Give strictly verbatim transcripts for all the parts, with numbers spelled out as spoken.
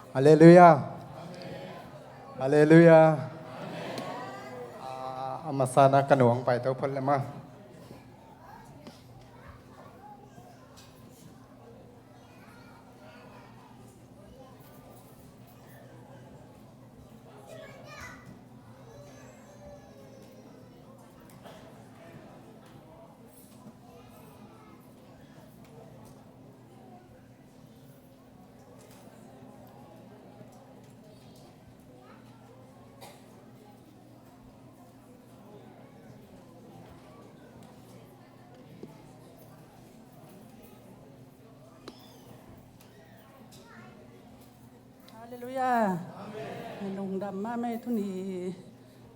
Halleluiah. Halleluiah. A, a masa na ka nuang pai to phot le ma. Halleluiah. Amen. Lungdam mahmah ei tuni.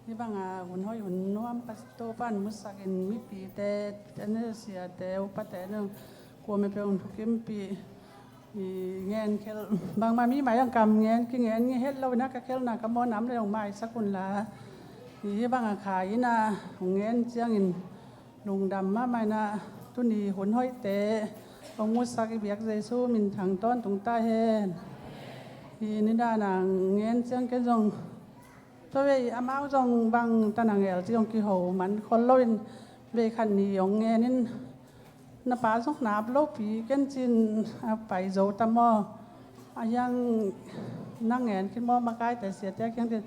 Hih bangah hun hoih hun nuam Topa'n musakin mipite, tene siate, upate nung kuamah peuh hong thukimpih. I ngenkhelh bangmah mi mai ang kam ngen, kingen nge het lo inah ka khelhna ka mawhna om le hong maisak unla. I hih bangah kha inah hong ngen ciangin lungdam mahmah inah tuni hun hoihte hong musak i biak Jesu minthang tawntung ta hen. I nidana ngen ciang ken zong tua vei amau zong bang tanang el ci hong kiho man khol loin vei khat ni hong ngenin na pa zong nap lopi ken cin a pai zo ta maw? A hiang na ngen khin maw? Makaite siate kiang tin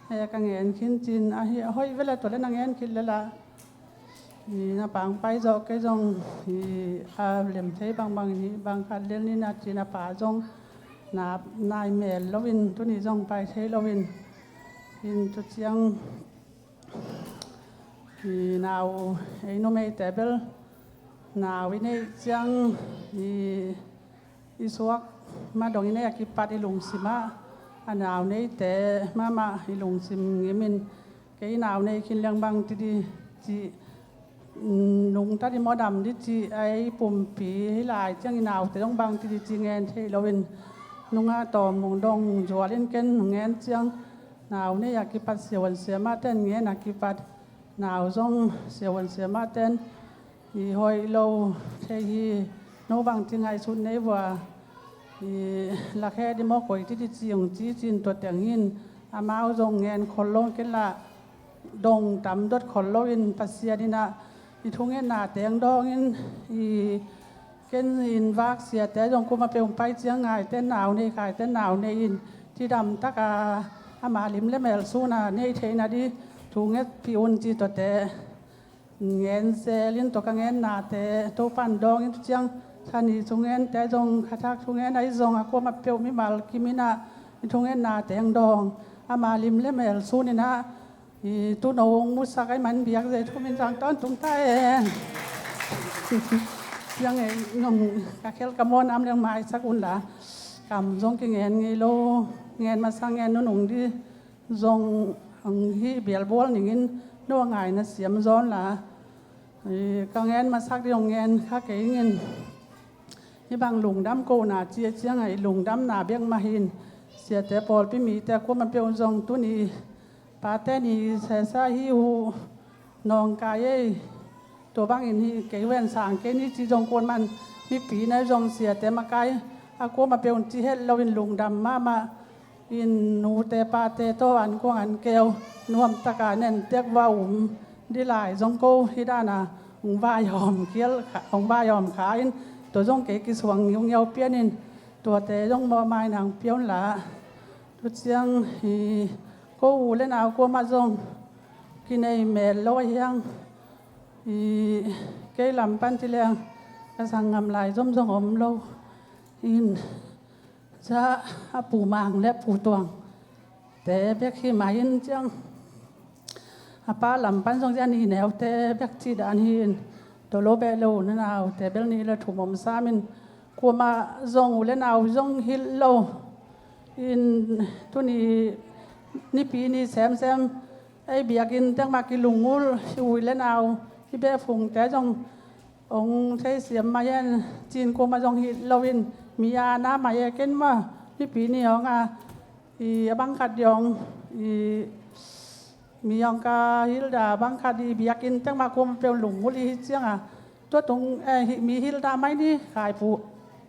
he ka ngen khin cin a hi a hoih vela tua le na ngen khin lela. I na pang pai zawh kei zong i a lem thei bangbang in hi bang khat lel ni na cin a pa zong na nai mel loin tuni zong pai thei loin in tu ciang i nau ei numeite bel nau i neih ciang i i suak ma dong i neih a kipat i lungsim ah a nau neite mahmah i lungsim ngimin kei i nau nei khin leng bang ti di cih nungta di maw dam di cih a ei pumpi hih lai ciang i naute dong bang ti di cih ngen thei loin nunga tawm hong dong zualin ken hong ngen ciang nau nei a kipat siavuan siamah ten ngen a kipat nau zong siavuan siamah ten i hoih lo thei hi. No bang ti ngaihsut nei vua i lakhe di maw koi ti di ciang ci cin tua teng hin amau zong ngen khol lo ken lah dong tam dot khol loin Pasian inah i thungetna teng dawngin i ken in vak siate zong kuamah peuh pai ciang ngaite nau nei khaite nau nei in tidam taka ama lim le mel suna nei theina di thungetpih un ci tuate ngen selin tua ka ngennate Topa'n dawngin tu ciang thani thungente zong khathak thungen ahi zong a kuamah peuh mimal kiminah i thungetna teng dawng ama lim le mel suninah i tuno hong musak ai man biak zei thumin zang tawntung ta e. Ciang ei nong ka khel ka mawn am leng maisak unla kam zong kingen ngei lo ngen masa ngen nunung di zong ang hi bialbual ningin no a ngaina siam zawnla. Ka ngen masak di hong ngen kha kei ingin hih bang lungdam kohna cia ciangah i lungdamna biakmah hin siate pawlpi mite a kuamah peuh zong tuni pate ni sesa hi uh nawngkai ei. Tua bangin hi kei ven sang kei ni ci zong kuanman mipi na zong siate makai a kuamah peuh ci het loin lungdam mahmah in nute pate tawh an kuang an keu nuamtaka nen tek va um di lai zong ko hi dana hong vaihawm khial hong vaihawm kha in tua zong kei kisuang ngiungiau pianin tuate zong mawh mainang piaun la tu ciang hi ko u le nau kuamah zong kinei mel lo a hiang hi kei lam pan ci leng ka sang ngam lai zomzong om lo in ca a pu mang le pu tuang te bek hi mai in ciang a pa lam pan zong ciang ni neute bek ci dan hi in tolo beh lo na naute bel ni le thum om sam in kuamah zong u le nau zong hilh lo in tuni nipi ni semsem ei biakinn tengmah kilungul hi u le nau hi beh phungte zong hong theisiam mai en cin kuamah zong hi loin mi a na mai e ken mah mipi ni hong a i a bangkhat di hong i mi hong ka hilda bangkhat i biakinn tengmah kuamah peuh lungul i hi cianga tua tung eh, mi hilda mai ni khaipu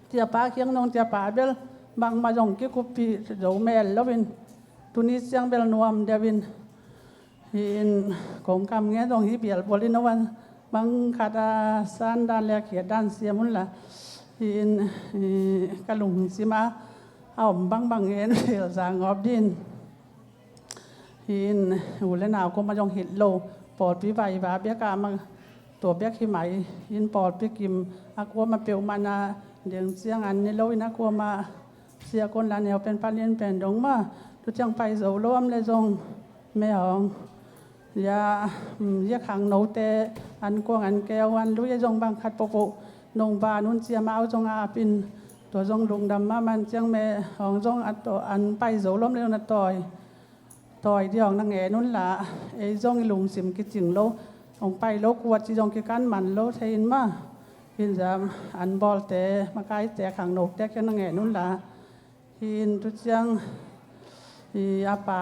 tia pa khiang nong tia pa bel bangmah zong kikuppih zo mel loin, tuni ciang bel nuam deuhin, hi-in kong kam ngen zong hi bialbual in, no van bang khat a san dan le a khiat dan siam unla, hi-in, hi, ka lungsim a, a om bangbang ngen lel zangawp din. Hi-in u le nau kuamah zong hilh lo, pawlpi vaiva biakah mah tua biak hi mai in, pawlpi kim a kuamah peuhmah na deng ciang an ne loin, a kuamah siak unla neu pen palian pen dong mah, tu ciang pai zo lo om le zong mehawng ya, um, ya khangnote an kuang an keu an lui a zong bang khat pohpoh nong van un ci, amau zong a apin, tua zong lungdam mahmah in, ciang mehawng zong a tawi, an pai zo lo om le zong na tawi tawi dih hong na ngen unla, ei zong i lungsim kicing lo, hong pai lo kuat ci zong kikan man lo thei in mah, hi-in zam an bawlte, makaite, khangnote kiang na ngen unla, hi-in tu ciang i a pa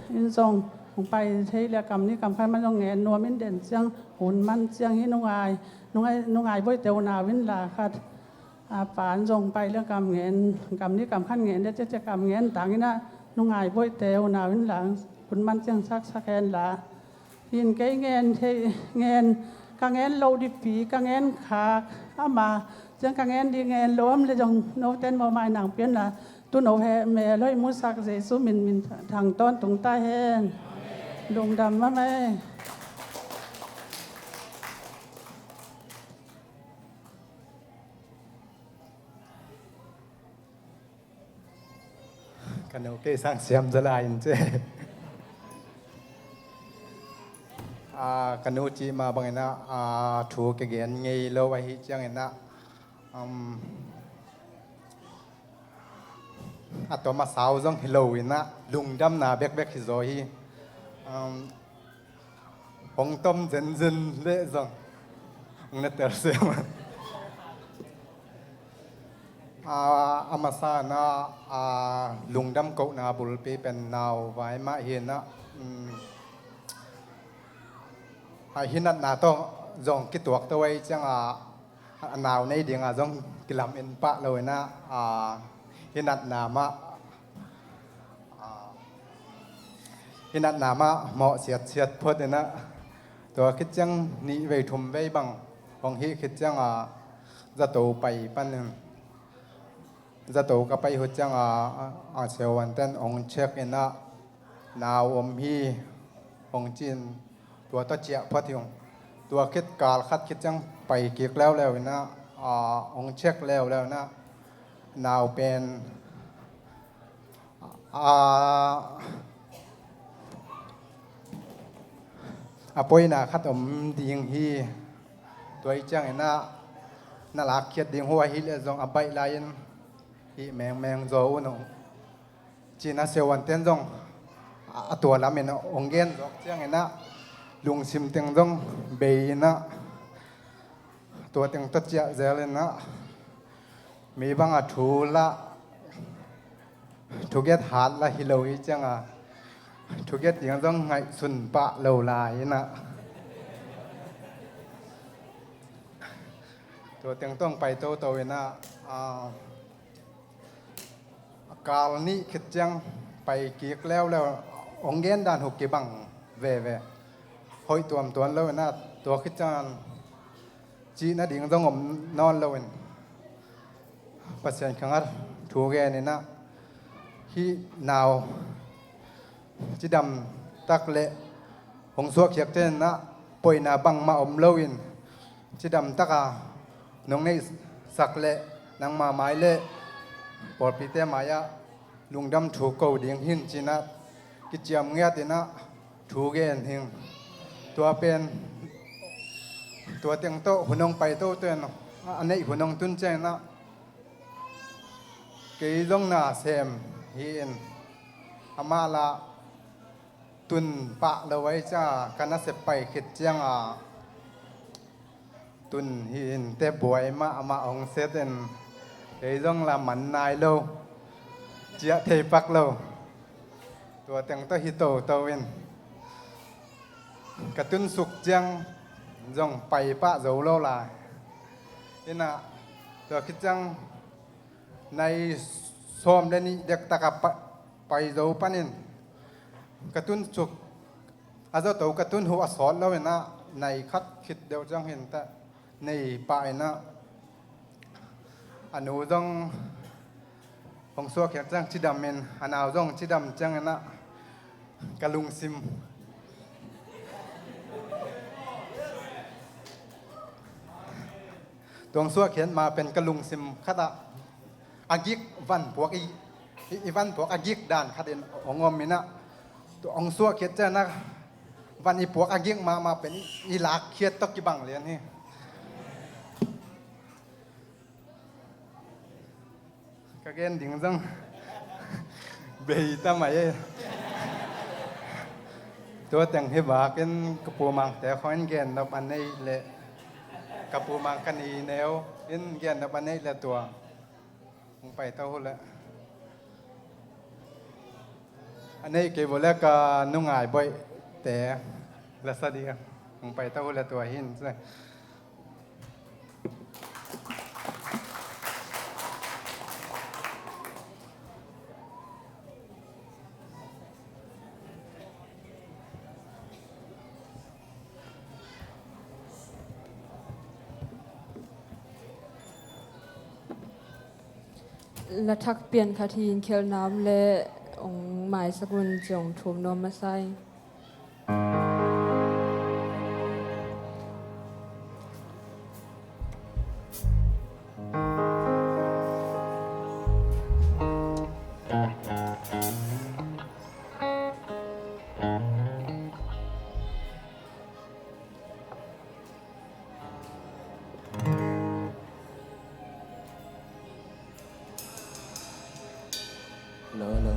in zong hong pai thei le kam ni kam khat mah zong ngen nuam in, den ciang hun man ciang hi nungai, nungai, nungai boite unau inla khat. A pa in zong pai le kam ngen, kam ni kam khat ngen le ciacia kam ngen tang in ah, nungai boite unau inla hun man ciang saksak henla. Hi-in kei ngen thei, ngen, ka ngen loh dihpi, ka ngen khak, ama ciang ka ngen dih ngen lo om le zong noten mawh mai nang pianla, tu no he mel hoih musak Jesu min, min thang tawntung ta hen. Lungdam mahmah ei. Ka nu kei sang siam zaw lai in ce. A, ka nu cih mah bangin ah, a, thu kigen ngei lo ahih ciangin ah, um, a tom a sau zong hi lo in ah, lungdamna bekbek hi zaw hi. Um, hong tom zenzen leh zong hong na tel se. A, a masa in ah, a, lungdam kohna bulpi pen nau vai mah hi in ah, um, a, hinatna tawh zong kituak to ahih ciangin, a, nau nei dingin zong kilamen pah lo in ah, a, hinatna mah, a, hinatna mah mawh siatsiat phot in ah, tua khit ciang nih vei thum vei bang hong hih khit ciangin, zato pai panin, zato ka pai uh ciangin, a, a siavuante'n hong check in ah, nau om hi hong ci in, tua tawh ciah phot hi ung. Tua khit kal khat khit ciang pai kik leuleu in ah, a, hong check leuleu in ah, nau pen, a, a poina khat om ding hi. Tua ahih ciangin ah, na lakkhiat ding uh ahih leh zong a baih lai-in hih mengmeng zaw un, ci in ah siavuante'n zong a, a tua lamin hong gen zawk ciangin ah, lungsim teng zong bei in ah, tua teng tawh ciah zel in ah, mi bangin thu lah, thugen hat lah hi lo hi ciangin, thugen ding zong ngaihsun pah lo lai in ah, tua teng tawh hong pai toto in ah, a, kal nih khit ciang pai kik leuleu, hong gen dan uh kibang veve. Hoih tuamtuam lo in ah, tua khit ciangin cih nading zong om nawn lo in, Pasian kiangah thu gen in ah, hih nau cidam tak leh hong suahkhiat ciangin ah, poina bangmah om lo in, cidam takin nong neihsak leh nangma mai leh pawlpite mai-ah lungdam thu ko ding hi in ci in ah, kiciam ngiat in ah thu gen hi ing. Tua pen, tua teng tawh hun hong pai toto in, a neih hun hong tun ciangin ah, kei zong na sem hi in, amah lah tun pah lo ahih ciangin, ka nasep pai khit ciangin, tun hi in teh buai mah, amah hong set in, kei zong lah man nai lo, ciah thei pak lo. Tua teng tawh hi toto in, ka tun suk ciang zong pai pah zo lo lai in ah, tua khit ciang nai sawm le nih dektak a pa-, pai zo panin ka tun suk a zato ka tun huh a sawt lo in ah, nai khat khit deuh ciang hi in teh, nei pah in ah, a nu zong hong suahkhiat ciang cidam in, a nau zong cidam ciangin ah ka lungsim, tua hong suahkhiat ma pen ka lungsim khat ah a gik van puak i, i, i van puak a gik dan khat in hong om in ah, tua hong suahkhiat ciangin ah van i puak a gik mahmah pen i, i lakkhiat tawh kibang lian hi. Ka gen ding zong bei ta mai e. Tua teng hi bak in ka pu Mangte khawng in gen nop a neih leh, ka pu Mang ka ni neu in gen nop a neih leh tua hong pai to uh leh. A neih kei uh leh ka nungai Boihte la sa ding, hong pai to uh leh tua hi in. La thak pian khat hi in, khelhna om leh hong maisak un, ci hong thum nuam masa ing. Hello, hello.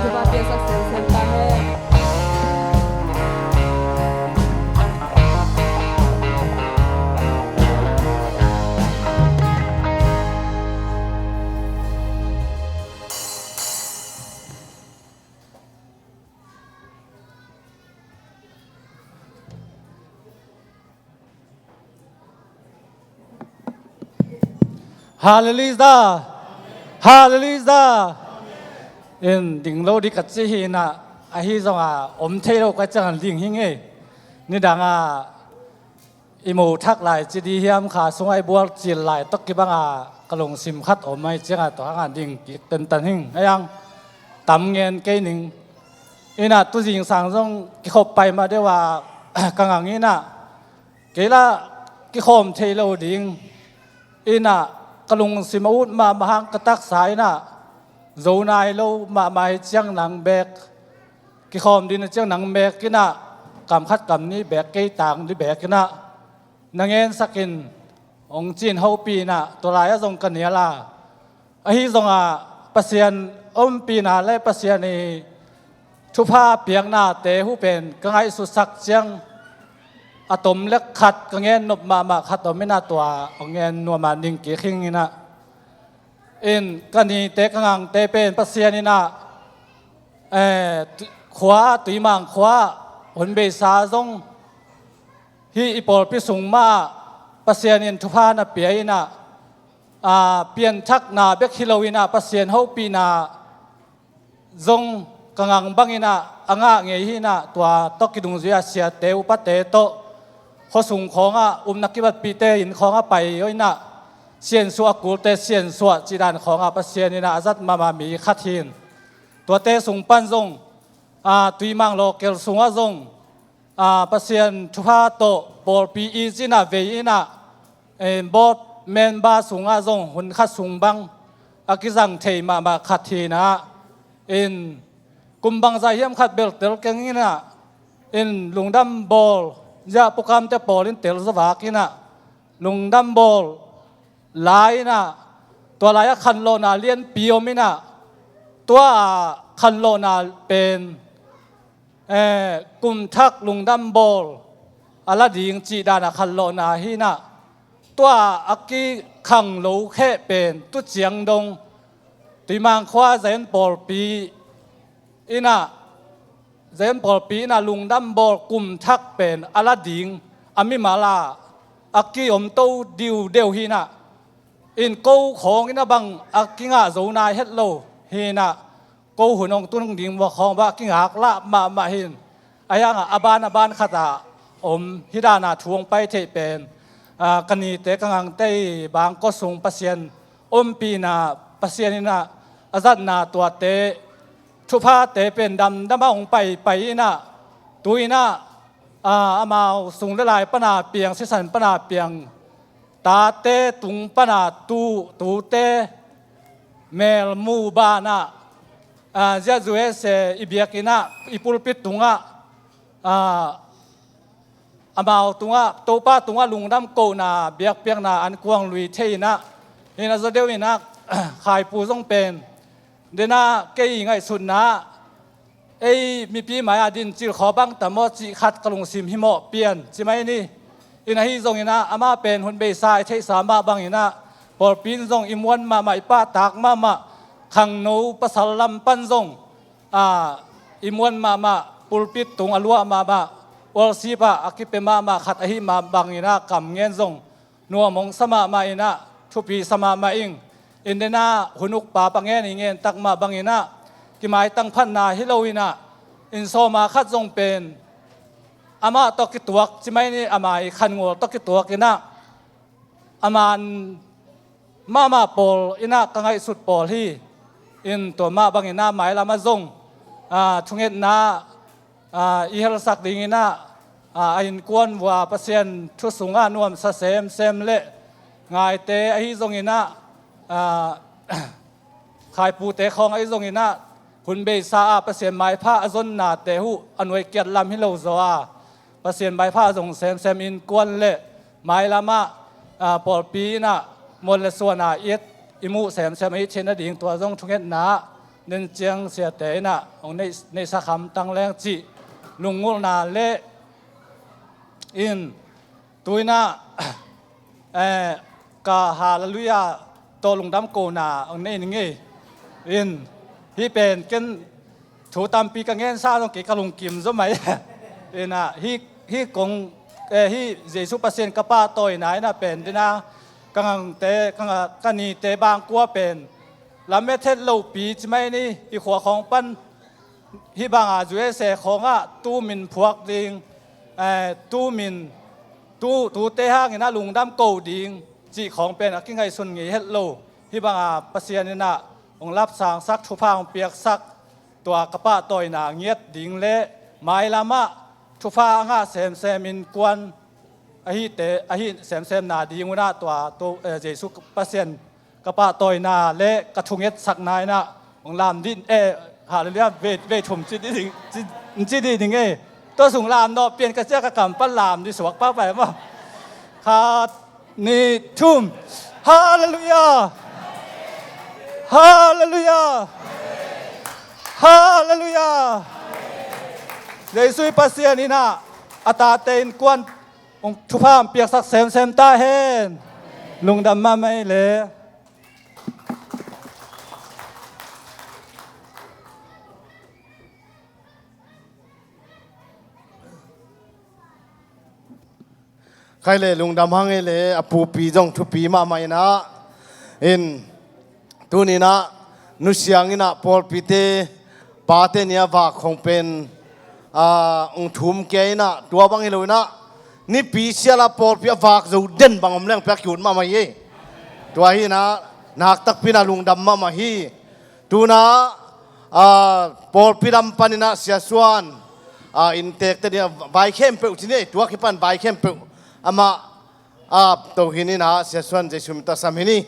Thupha piaksak semsem ta hen. Halleluijah. Halleluijah. In ding lo ding ka cih hi inah, ahi zongah om thei lo ka ciangin ding hi ngei. Nidangah i mo thak lai ci ding hiam, kha sungah i bual cil lai tawh kibangah ka lungsim khat om ahih ciangah tua hangah ding kik tentan hing. Ayang tam ngen kei ning. Inah tu zingsang zong kikhop pai mah deuh ah ka ngang inah kei lah kikhawm thei lo ding. Inah ka lungsim a ut mahmah hang ka taksa inah zo nai lo mahmah hi ciang nang bek, kikhawm ding a ciang nang bek inah kam khat kam nih bek kei tang ding bek inah na ngensak in hong ci-in hopih inah tua lai-ah zong ka nial a. Ahi zongah Pasian ompihna le Pasian i thupha piaknate uh pen ka ngaihsutsak ciang a tom le khat ka ngen nop mahmah khat om inah tua hong ngen nuam a ding kik hing inah. In ka nite ka ngangte pen Pasian inah, eh, tu-, khua, Tuimang khua, hun beisa zong hih i pawlpi sung mah Pasian in thupha na pia inah, a, pianthakna bek hi lo inah Pasian hopihna zong ka ngang bang inah a ngah ngei hi inah, tua tawh kidungzui a siate upate tawh khuasung khawngah upna kibatpihte inn khawngah pai inah siansuah a kulte siansuah cih dan khawngah Pasian inah a zat mahmah mi khat hi in. Tuate sung pan zong, a, Tuimang local sungah zong, a, Pasian thupha tawh pawlpi i cinah vei inah, eh, board member sungah zong hun khat sung bang a kizang thei mahmah khat hi inah. In kum bangzah hiam khat bel tel keng inah, in lungdam bawl ziah pukamte pawl in tel zavak inah lungdam bawl lai inah, tua lai-ah khanlawhna lianpi om inah, tua a khanlawhna pen, eh, kum thak lungdam bawl a la ding cih dan a khanlawhna hi inah, tua a kikhang lo kheh pen tu ciang dong Tuimang khua Zion pawlpi inah, Zion pawlpi inah lungdam bawl kum thak pen a la ding a mimal a a kiom to diudeu hi inah, in ko khawng inah bang a kingah zo nai het lo hi inah, ko hun hong tung ding mah khawng bang a kingak lah mahmah hi in. Ahi hangah a ban a ban khatah om hih dan a thu hong pai theih pen, a, ka nite ka ngangte i bangkua sung Pasian ompihna, Pasian inah a zatna tuate, thuphate pen damdam a hong paipai inah, tu inah, a, amau sung le lai pana piang, sisan pana piang, tate tung pana tu, tute melmu banah, a, ziah zu ese i biakinn ah, i pulpit tungah, a, amau tungah, Topa tungah lungdam kohna biakpiakna an kuang lui thei inah, inah zaw deuh inah, Khaipu zong pen, denah kei ngaihsutna, ei mipi mai-ah din cil khaw bang tam aw cih khat ka lungsim hi mawh pian, ci mai ni. Inah ahi zong inah, amah pen hun beisa i theihsa mah bang inah, pawlpi in zong i muan mahmah, i pahtak mahmah, khangno pasal lam pan zong, a, i muan mahmah, pulpit tung a luah mahmah, worship ah a kipia mahmah khat ahi mah bang inah kam ngen zong nuam hong sa mahmah inah, thupi sa mahmah ing. In denah hun ukpa pa ngen i ngen tak mah bang inah, kimaitang phatna hi lo inah, in sawma khat zong pen amah tawh kituak, ci mai ni, ama i khangual tawh kituak inah, a man mahmah pawl inah ka ngaihsut pawl hi. In tua mah bang inah mailam ah zong, a, thungetna, a, i helsak ding inah, a, a innkuan vua Pasian thu sungah nuamsa semsem le ngaite ahi zong inah, a, Khaipute khawng ahi zong inah, hun beisa ah Pasian maipha a zonnate uh a nuai kiat lam hi lo zaw a, Pasian maipha a zong semsem innkuan le mailam ah, a, pawlpi inah muan le suan a i et i muh semsem ahi theihna ding tua zong thungetna ah Nenciang siate in ah hong neih, neihsak hamtang leng cih lunggulhna le in tu in ah eh, ka Halleluiah tawh lungdam kohna hong nei ning ei. In hih pen ken thu tampi ka ngensa zong kei ka lungkim zaw mai. In ah hih, hih kong eh, hih Jesu Pasian ka pahtawina in ah pen dina ka ngangte, ka nga, ka nite bangkua pen lamet het lopi ci mai ni. Hih khua khawng pan hih banga U S A khawngah tu min phuak ding, eh, tu min, tu, tute hangin ah lungdam ko ding cih khawng pen a kingaihsun ngei het lo. Hih banga Pasian in ah hong lapsangsak, thupha hong piaksak, tua ka pahtawina ngiat ding le mailamah thupha a ngah semsem innkuan ahite, ahi semsemna ding un ah tua tu, eh, Jesu Pasian ka pahtawina le ka thungetsakna in ah hong lam dih, eh, Halleluiah vei, vei thum ci dih ding, ci, ci dih ding ei. Tua sung lam nawh, pian ka cia ka kam pan lam dih suak pahpah e maw. Khat, nih, thum. Halleluiah. Halleluiah. Halleluiah. Jesu i Pasian in ah a tate innkuan hong thupha hong piaksak semsem ta hen. Lungdam mahmah ei le. Khai le lungdam hang ei le, a pupi zong thupi mahmah in ah. In tuni in ah nusiang in ah pawlpite pate ni a vak khong pen, ah, ung thum kei in ah, tua bang hi lo in ah nipi sial a pawlpi a vak zo den bang om leng pek kiut mahmah hi ei. Tua hi in ah naktakpi in ah lungdam mahmah hi. Tu in ah, ah, pawlpi lam pan in ah Sia Suan, ah, inntekte ding ah vai khempeuh ci ni ei, tua kipan vai khempeuh amah, ah, tohin in ah Sia Suan Jesu min tawh sam hi ni.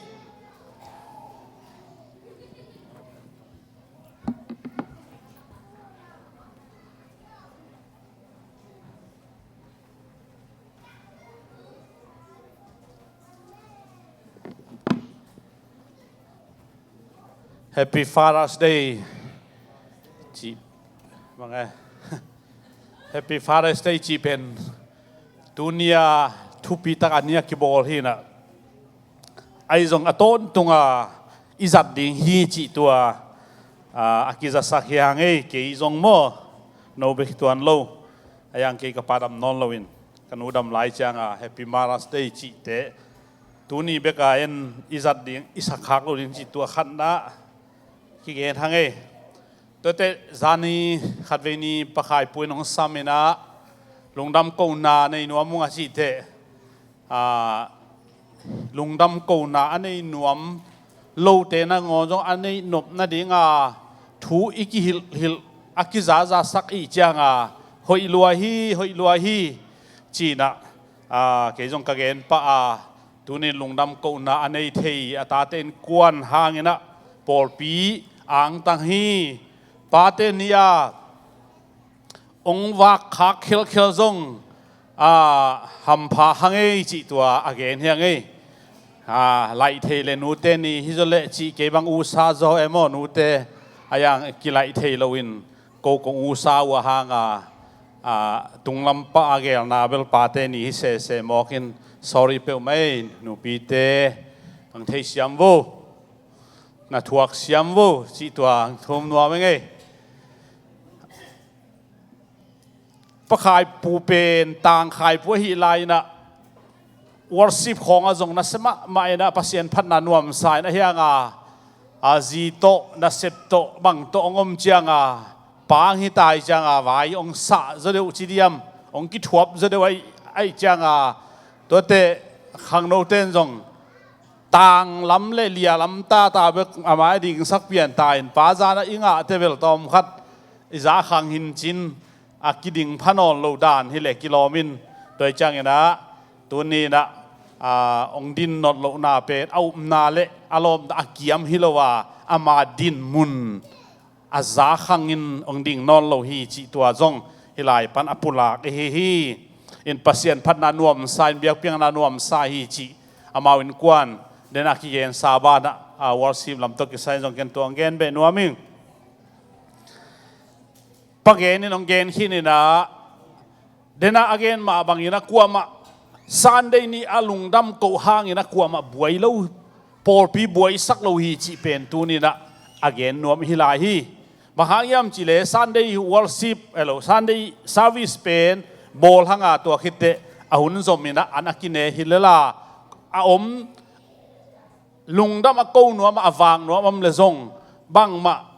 Happy Father's Day cih, bang e, Happy Father's Day cih pen tuni a thupi tak a ni a kibawl hi in ah, ahi zong a tawntung a i zat ding hi cih tua, a, a kizasak hi hang ei. Kei zong maw, no bek hi tuan lo, a yang kei ka pa dam nawn loin ka nu dam lai ciang a Happy Mother's Day cih teh tuni bek a en i zat ding, i sak khak lo ding cih tua khatna kigen hang ei. Tuate zani khatvei ni Pa Khai Pu in hong sam in ah lungdam kohna nei nuam ung a cih teh, ah, lungdam kohna a nei nuam lote nangawn zong a neih nop nading a thu i kihilhhilh, a kizazasak i hih ciang a hoih lua hi, hoih lua hi ci in ah, ah, kei zong ka gen pah a, tuni in lungdam kohna a nei thei a tate innkuan hang in ah pawlpi angtang hi. Pate ni a hong vak khak khelkhel zong, ah, hampha hang ei cih tua a gen hi hang ei. Ah, laih thei le nute ni hi zaw leh cih kei bang usa zaw e maw, nute a yang kilaih thei loin ko kong usa uh a hang a, ah, tunglam pah a gelna bel pate ni hi sese mawk in sorry peuhmah ei. Nupite, kang thei siam vo, na thuak siam vo cih tua thum nuam eng ei. Pa Khai Pu pen Tang Khai Pu ahih lai in ah worship khawng ah zong nasia mahmah in ah Pasian phatna nuamsa in a hiang a, a zi tawh, nasep tawh, bang tawh hong om ciang a, pang hi tai ciang a, vai hong sah zaw deuh ci diam, hong kithuap zaw deuh ahih, ahih ciang a, tuate khangnote in zong tang lam le lia lam tata bek a mai dingsak pian ta in, pa zan ah i ngahte bel tawm khat i za khang hin cin a kiding pha nawn lo dan hi le kilawm in, tua hi ciang in ah tuni in ah, ah, hong din nawn lohna pen a upna le a lawmna a kiam hi lo a, ama din mun a za khangin hong ding nawn lo hi cih tua zong hih lai pan a pulak ihi hi. In Pasian phatna nuamsa in biakpiakna nuamsa hi cih amau innkuan den a kigensa banah, a, worship lam tawh kisai zong ken tua hong gen beh nuam ing. Pa gen in hong gen khin in ah, den ah a gen mah bangin ah kuamah Sunday ni a lungdam koh hangin ah kuamah buai lo, pawlpi buaisak lo hi cih pen tuni in ah a gen nuam hi lai hi. Bang hang hiam cih leh Sunday worship, elo, Sunday service pen bawl hang a tua khit teh a hun zom in ah an a kine hi lel a, a om lungdam a ko nuam a vak nuam om leh zong bangmah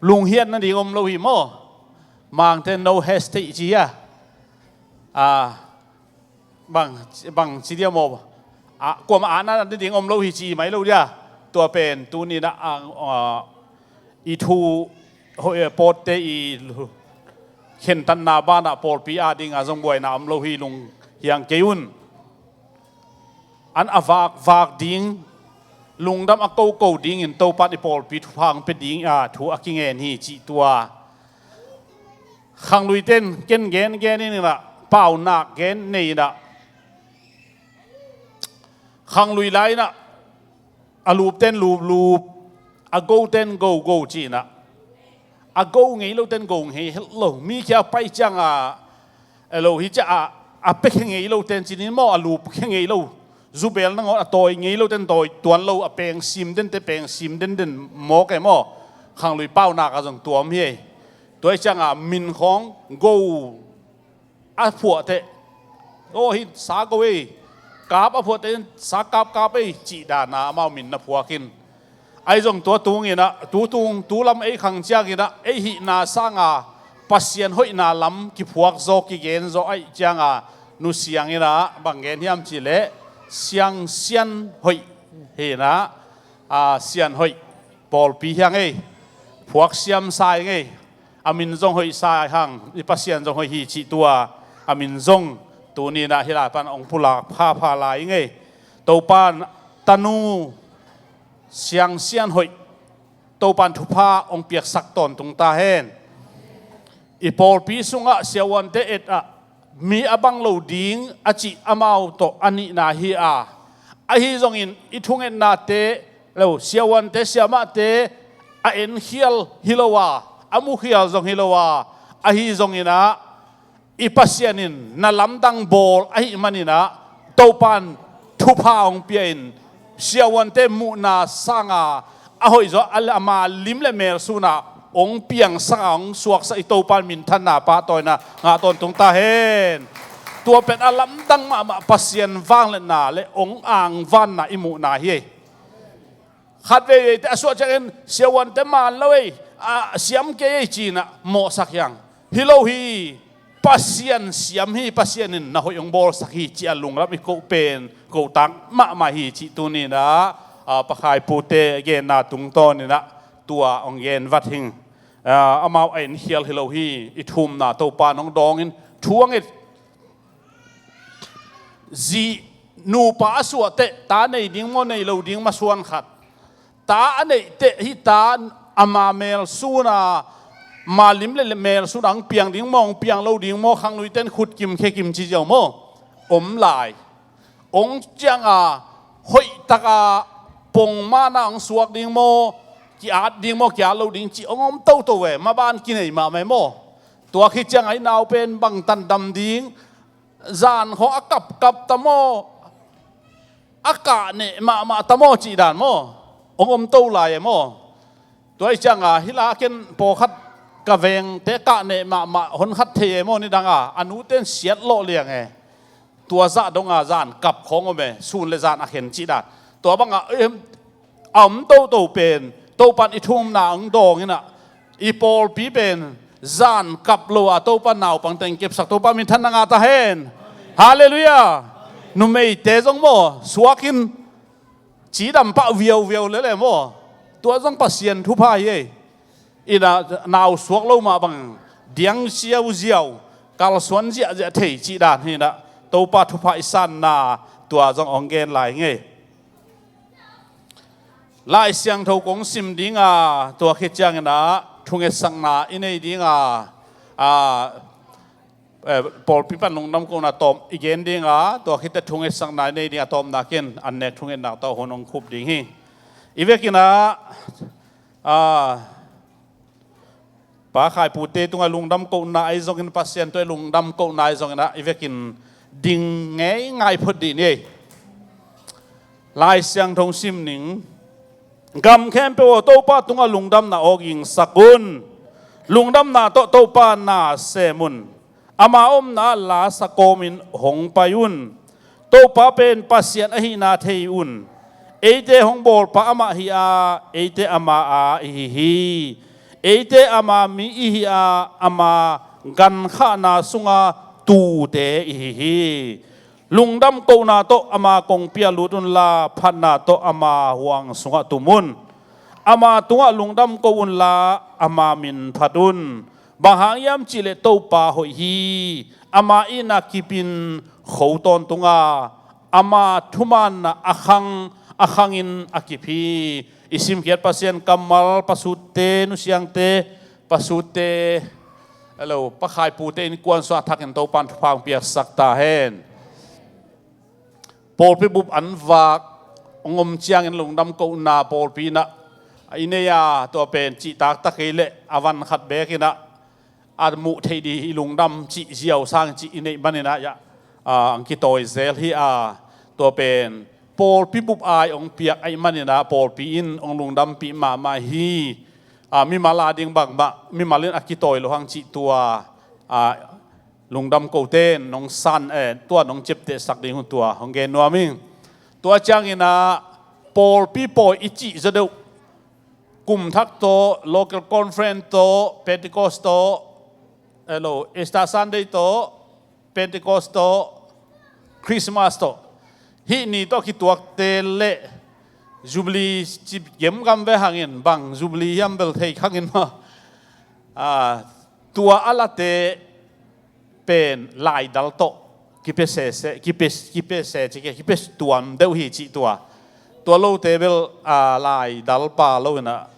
lunghiat nading om lo hi maw? Mangte no hesitate ci a, a, bang, bang ci dia maw? A, kuamah a na nading om lo hi ci mai lo dia. Tua pen tuni in ah, a, i thu, ho-, eh, pawtte i lu-, khentatna banah pawlpi a dingah zong buaina om lo hi, lunghiang kei un. An a vakvak ding, lungdam a koko dingin Topa in i pawlpi thupha hong pia ding a thu a kingen hi cih tua. Khangluite in ken gengen in ah, paunak gen nei in ah, khanglui lai in ah, a lupte in luplup, a gote in gogo ci in ah, a go ngei lote in go ngei het lo. Mi khia pai ciang a, elo, hi ciang a, a pia khe ngei lote in ci ni maw, a lup khe ngei lo. Zubel nangawn a tawi ngei lote in tawi tuan lo, a peng sim dente peng sim denden mawk e maw? Khanglui paunak ah zong tua om hi. Tua hi ciang a min khawng go a phuahteh, aw, hih sa go ei, kap a phuahteh in sa kap kap ei cih dan a amau min na phuak in. Ahi zong tua tung in ah, tu tung, tu lam ei khang ciang in ah, ei hihna sang a Pasian hoihna lam kiphuak zaw, kigen zaw ahih ciang a, Nu Siang in ah bang gen hiam cih leh, Siang Sian Hoih hi in ah, a, Sian Hoih pawlpi hi hang ei, phuak siam sa ing ei. A min zong hoih sa hang, i Pasian zong hoih hi cih tua, a min zong tuni in ah hih lai pan hong pulak phapha lai ing ei. Topa in tanu Siang Sian Hoih, Topa in thupha hong piaksak tawntung ta hen. I pawlpi sungah siavuante et ah mi a bang lo ding a cih amau tawh a nihna hi a, ahi zongin i thungetnate, lo, siavuante siamahte a enkhial hi lo a, a mukhial zong hi lo a, ahi zongin ah i Pasian in na lamdang bawl ahih manin ah Topa in thupha hong pia in, siavuante muhna sang a, a hoih zaw a, ama lim le mel sun a hong piangsak a, hong suaksak i Topa in minthanna pahtawina ngah tawntung ta hen. Tua pen a lamdang mahmah Pasian vangliatna le hong angvanna i muhna hi. Khat veiveite a suah ciangin siavuante man lo ei, a siam kei ei ci in ah mawhsak hi hang. Hi lo hi, Pasian siam hi, Pasian in na hoih hong bawlsak hi ci a lunglam i koh pen, kohtak mahmah hi cih tuni in ah, a, Pa Khai pute genna tungtawn in ah tua hong gen vat hing. A, amau a enkhial hi lo hi, i thumna Topa in hong dawng in thu hong et. Zi, nupa a suahteh ta nei ding maw, nei lo ding masuan khat. Ta a neihteh hih ta ama mel sun a, ama lim le mel sun a hong piang ding maw, hong piang lo ding maw, khangluite in khut kim khe kim ci ziau maw? Om lai. Hong ciang a hoihtak a pongman a hong suak ding maw, ki-at ding maw, ki-at lo ding cih hong om toto ve, maban kinei mahmah e maw? Tua khit ciang a i nau pen bang tan dam ding, zan khawng a kapkap ta maw, a kahneh mahmah ta maw cih dan maw? Hong om to lai e maw? Tua hi ciang a, hih lai ken pawlkhat ka vengte kahneh mahmah hon khat thei e maw, nidang a, a nute in siat lawh liang e. Tua zah dong a zan kap khawng om e, sun le zan a khen cih dan. Tua bang a, em, a om toto pen, Topa in i thumna hong dawng in ah, i pawlpi pen zan kap lo a Topa in naupang teng kepsak, Topa minthanna ngah ta hen. Halleluiah. Numeite zong maw, suak in cidam pah viauviau lel e maw? Tua zong Pasian thupha hi ei. In ah nau suak lo mah bang diang ziauziau, kalsuan ziahziah thei cih dan hi in ah, Topa thupha i sanna tua zong hong gen lai ing ei. Lai Siangtho kong sim ding a, tua khit ciang in ah thungetsakna i nei ding a, a, eh, pawlpi pan lungdam kohna tawm i gen ding a, tua khit teh thungetsakna i nei ding a, tawpna ken an nek thungetna tawh hun hong khup ding hi. I vekin ah, a, Pa Khai Pute tungah lungdam kohna ahi zongin, Pasian tungah lungdam kohna ahi zongin ah i vekin ding ngeingai phot dih ni. Lai Siangtho sim ning. Gam khempeuh aw, Topa tungah lungdamna awgingsak un. Lungdamna tawh Topa na sem un. Ama omna ah la sakawmin hong pai un. Topa pen Pasian ahihna thei un. Eite hong bawlpa amah hi a, eite ama a ihi hi. Eite ama mi ihi a, ama gankhahna sunga tuute ihi hi. Lungdam kohna tawh ama kongpi ah lut unla, phatna tawh ama huang sungah tum un. Ama tungah lungdam ko unla, ama min phat un. Bang hang hiam cihleh Topa hoih hi. Ama itna kipin kho tawntung a, ama thumaanna a khang, a khangin a kip hi. I simkhiat Pasian kammal, Pa Sutte, Nu Siangte, Pa Sutte, hello, Pa Khai Pute innkuan sungah a thakin Topan thupha hong piaksak ta hen. Pawlpi bup an vak hong om ciangin lungdam kohna pawlpi in ah i nei a, tua pen cihtak ta kei leh a van khat beek in ah a muh theih ding i lungdam cih ziau sang cih i neih manin ah, ah, hong kitawi zel hi a, tua pen pawlpi bup ai hong piak ahih manin ah pawlpi in hong lungdampih mahmah hi. Ah, mimal a ding bangmah mimal in a kitawi lo hang cih tua, ah, lungdam kote nong san, eh, tua nong ciaptehsak ding hun tua hong gen nuam ing. Tua ciangin ah pawlpi pawi i cih zaw deuh, kum thak tawh, local conference tawh, Pentecost tawh, hello, Easter Sunday tawh, Pentecost tawh, Christmas tawh, hih ni tawh kituakte le Jubilee ci gemgam ve hangin, bang Jubilee hiam bel thei khangin maw. Ah, tua a late pen laidal tawh kipia sese, kipia, kipia se ci ke, kipia tuam deuh hi cih tua. Tua lote bel, ah, laidal pa lo in ah,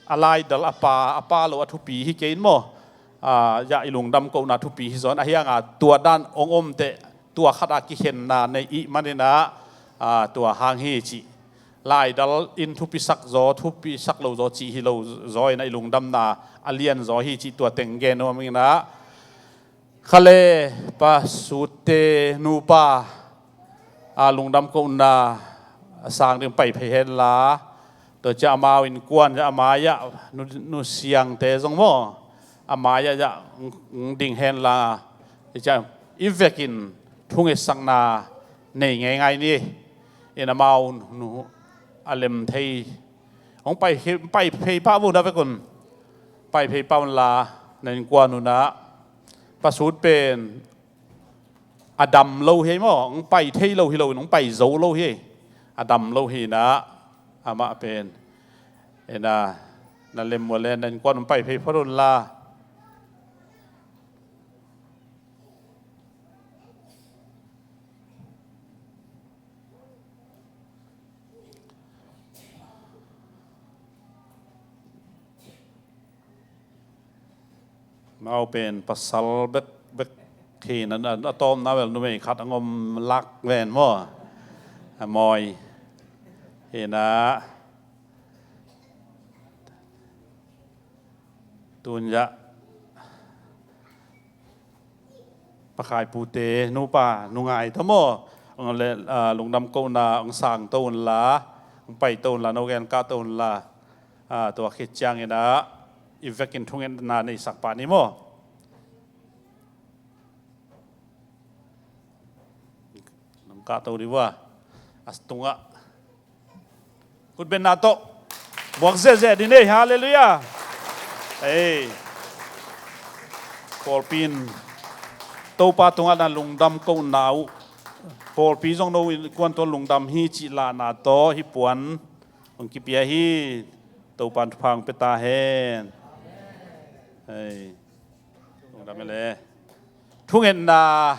a laidal a pa, a pa lo a thupi hi kei in maw. Ah, ya i lungdam kohna thupi hi zaw in, ahi hang a tua dan hong om teh, tua khat a kikhenna nei i hih manin ah, ah, tua hang hi cih. Laidal in thupisak zaw, thupisak lo zaw cih hi lo zaw in ah i lungdamna a lian zaw hi cih tua teng gen nuam ing in ah. Khale, Pa Sutte nupa, a lungdam kohna a sang ding pai phei henla, tua ciang amau innkuan, a mai-ah Nu, Nu Siangte zong maw, a mai-ah, ah, ding henla, i ciang i vekin thungetsakna nei ngeingai ni. In amau nu a lem thei, hong pai, pai phei pah vun a vekun, pai phei pah unla, na innkuan un ah, Pa Sut pen a dam lo hi ei maw, hong pai thei lo hi lo in, hong pai zo lo hi ei. A dam lo hi in ah, amah pen, en ah, na lem uh a le na innkuan hong pai phei phot unla. Amau pen pasal bek, bek hi in ah, a tawpna bel numei khat hong om lak ven maw. A mawi hi in ah, tun ah Pa Khai Pute nupa, Nu Ngai tawh maw, hong le, ah, lungdam kohna hong sang to unla, hong pai to unla, no gen kah to unla. Ah, tua khit ciangin ah i vekin thungetna neisak pah ni maw. Nong kah to dih vua. A tungah khutbenna tawh buak ziahziah dih ni ei. Halleluiah. Ei, pawlpi in Topa tungah na lungdam kohna uh, pawlpi zong no innkuan tawh lungdam hi cih lahna tawh hih puan hong kipia hi. Topa in thupha hong pia ta hen. Hei, lungdam hi le. Thungetna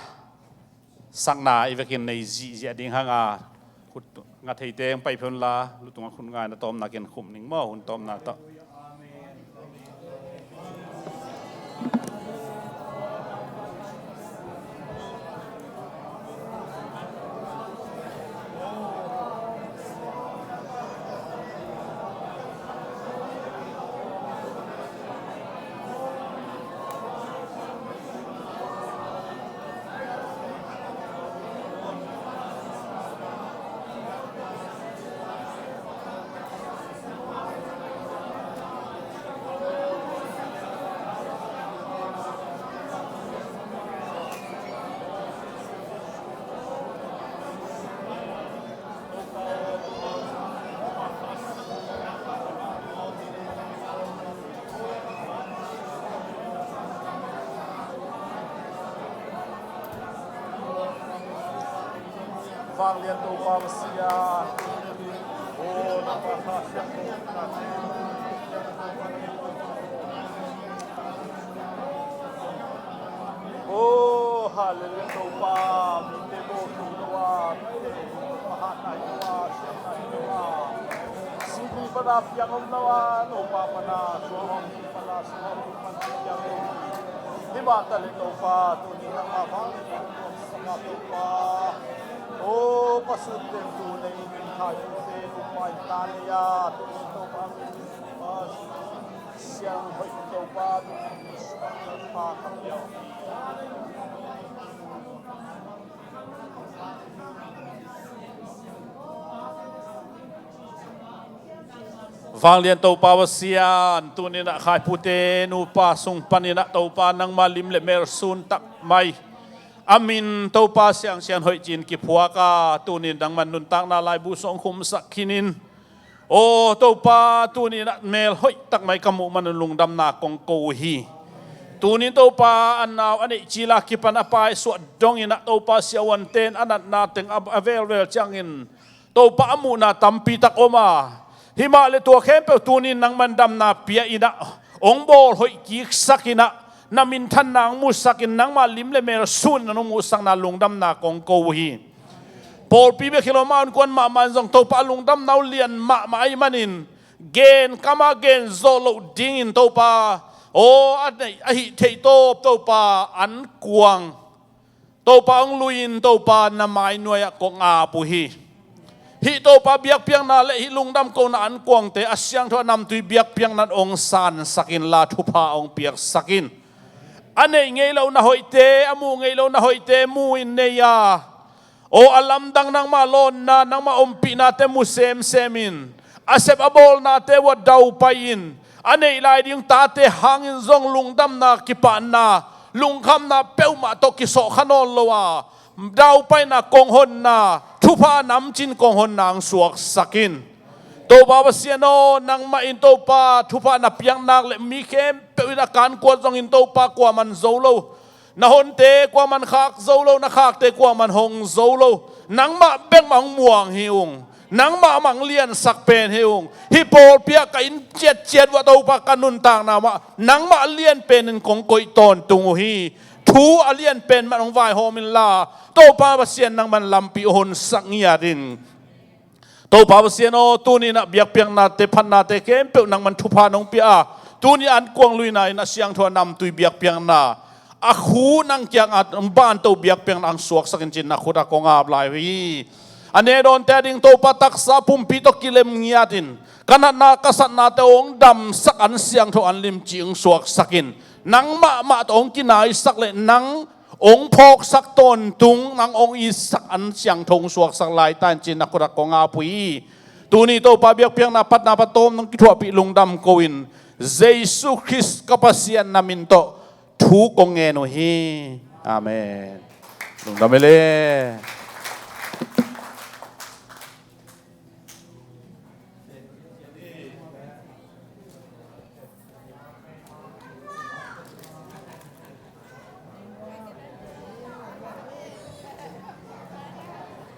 sakna i vekin nei zihziah ding hang a, khut nga theite hong pai phei unla, lu tungah khut nga in, a tawpna ken khum ning maw, hun tawpna tawh. Vanglian Topa Pasian, o, nangma kha siangtho. O, hallelujah, Topa, mite bawl tung lo a, mite pahat nai lo a, siang nai lo a, singkung pana piang om lo a, Topa pana suang om, pana suang om, pana piang om. Hi mah taleh Topa, tuni nangma vanglian Topa. O, pasun teng tu nei in khai tu te tu pai ta nei a, tu nei Topa, siang hoih Topa, tu nei suak Topa ka piau. Vanglian Topa Pasian, tuni-in ah khaipute nupa sung panin ah Topa nangma lim le mel sun tak mai a min Topa siangsiang hoih ci-in kiphuak a, tuni-in nangman nuntakna laibu sung khumsak khinin. Aw Topa, tuni-in ah mel hoih tak mai ka muh manin lungdamna kong ko uh hi. Tuni-in Topa a nau a neih cil a kipan a paisuah dongin ah Topa siavuante in a natna teng a, a velvel ciangin Topa a muhna tampi tak om a, hi mah le tua khempeuh tuni-in nangman damna pia in ah, hong bawl hoih kiksak in ah, na minthanna hong musak in, nangma lim le mel sun in hong muhsakna lungdamna kong ko uh hi. Pawlpi bek hi lo, amau innkuan mahmah in zong Topa a lungdamna uh lian mahmah ahih manin, gen kam a gen zawh loh dingin Topa, aw, a neih a hih theih tawp Topa an kuang Topa hong lui-in Topa na mai nuai-ah kong ap uh hi. Hih Topa biakpiakna le hih lungdam kohna an kuangte a siangtho a namtui biakpiakna in hong sansak inla thupha hong piaksak in. A neih ngei lo na hoihte, a muh ngei lo na hoihte mu-in nei a, aw, a lamdang nangmah lawnna, nangmah ompihnate mu semsem in, a sep a bawlnate uh ah daupai in, a neih lai ding tate hangin zong lungdamna, kipahna, lungkhamna peuhmah tawh kisawhkha nawn lo a, daupaina kong honna, thupha namcin kong honna hong suaksak in. Topa Pasian aw, nangmah in Topa thupha na piak nak leh mi khempeuh in a kankuat zongin Topa kuaman zo lo. Na honte kuaman khak zo lo, na khakte kuaman hong zo lo. Nangmah bek mah hong muang hi ung. Nangmah mah hong liansak pen hi ung. Hih pawlpi ah ka inn ciatciat uh ah Topa ka nuntakna mah nangmah lian penin kong koih tawntung uh hi. Thu a lian pen mah hong vaihawm inla Topa Pasian nangman lampi hong honsak ngiat in. Topa Pasian aw, tuni-in ah biakpiaknate, phatnate khempeuh nangman thupha nong pia a, tuni an kuang luina in a siangtho a namtui biakpiakna, a khu nang kiangah hong banto biakpiakna hong suaksak in ci-in na khut ah kong ap lai uh hi. A nehdawnte ading Topa taksa pumpi tawh kilem ngiat in, ka natna ka satnate hong damsak an siangtho an limci hong suaksak in, nangmah mah tawh hong kinaisak le nang hong phawksak tawntung, nang hong itsak an siangtho hong suaksak lai ta in ci-in na khut ah kong ap uh hi. Tuni Topa biakpiakna phatna phatawm nong kithuahpih lungdam ko-in, Jesu Khrist ka Pasian na min tawh thu kong ngen uh hi. Amen. Lungdam hi le.